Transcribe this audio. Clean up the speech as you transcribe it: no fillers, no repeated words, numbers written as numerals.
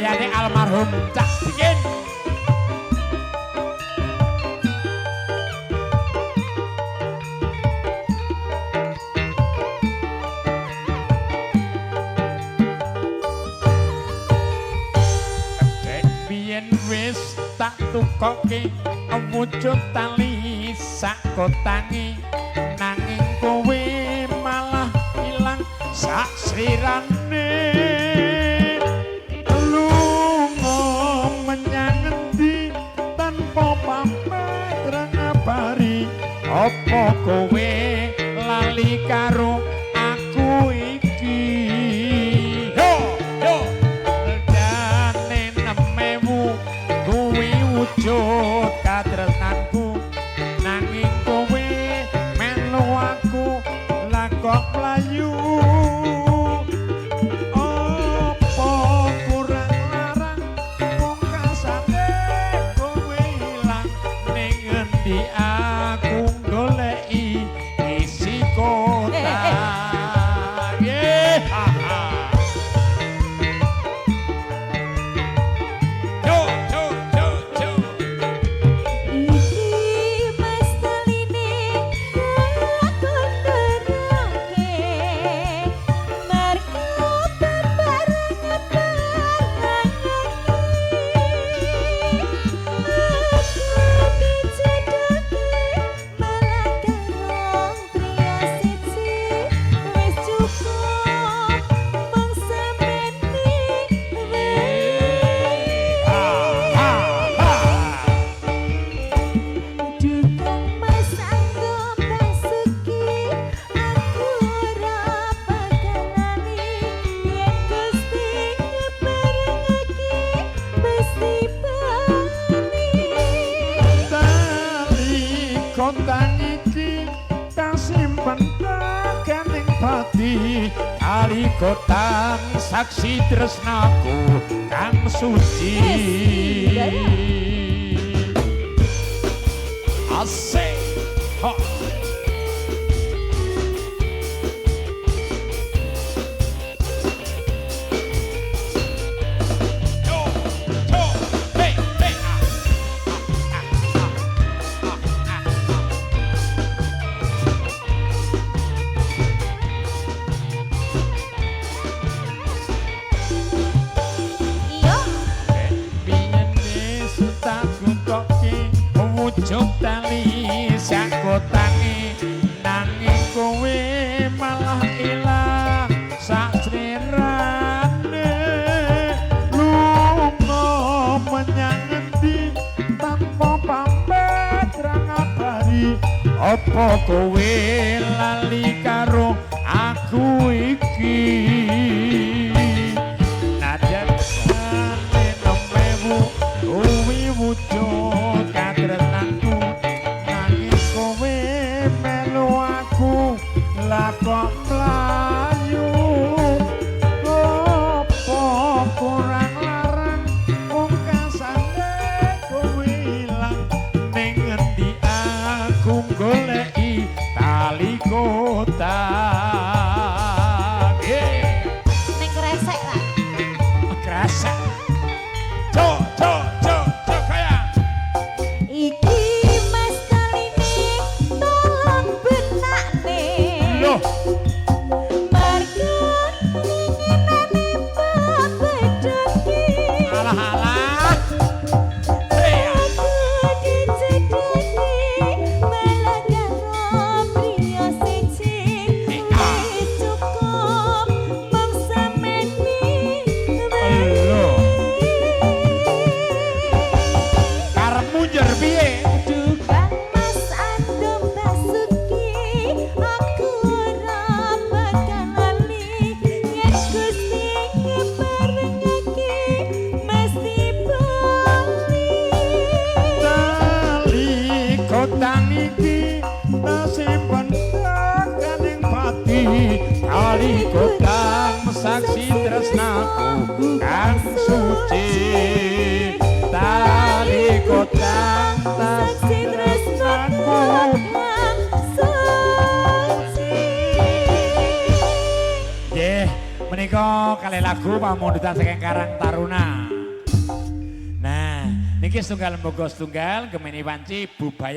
Karyane almarhum Cak Dikin. Biyen wis tak tukoke wujud tali sak kotange, nanging kowe malah ilang sak srirane. Lunga menyang endi tanpa pamit ra ngabari, apa kowe lali karo aku iki? Yo yo jane 6.000 kuwi wujud katresnanku, nanging kowe melu aku lah kok mlayu. Apa kurang larang pungkasane kowe ilang, ning endi aku goleki isi kota. Ye ha ha. Yo yo yo yo. Iki mas taline aku terake, marga bebareng barengake. Aku dijedhake malah karo priya siji, wis cukup mung semene wae. Ha ha ha. Dukung Mas Anggo Basuki, aku ora bakal lali yen Gusti ngebarengake mesti bali. Tali kotang iki tak simpen tekaning pati, tali kotang saksi tresnaku kang suci. Asik. Ha. Yo, yo, hey, hey, ah, ah, ah, ah, ah, ah. Iya. Biyen wis tak tukoke wujud tali sak kotange, nanging kowe malah ilang sak srirane. Lunga menyang endi tanpa pamit ra ngabari, apa kowe lali karo aku iki? Nadyan jane 6.000 kuwi wujud katresnanku, nanging kowe melu aku lah kok mlayu. Apa kurang larang pungkasane kowe ilang, ning endi aku goleki tali kotang. Yeah. Ning kresek ta. Kresek. Cuk cuk cuk cuk kaya. Iki mas taline tolong benakne. Loh, Marga winginane pepedhake. alah alah. Hey, Aku dijedhake malah karo priya siji, wis cukup mung semene wae. Loh. Karepmu njer piye? Dukang Mas Andom Basuki, aku ora bakal lali yen Gusti ngebarengake mesti bali. Tali kotang iki tak simpen tekaning pati, tali kotang saksi tresnaku kang suci. Tali kotang saksi tresnaku kang suci. Nggih, menika Menika kalih lagu pamundutan saking Karang Taruna. Nah, niki setunggal mboko setunggal gemeni wanci bubayan.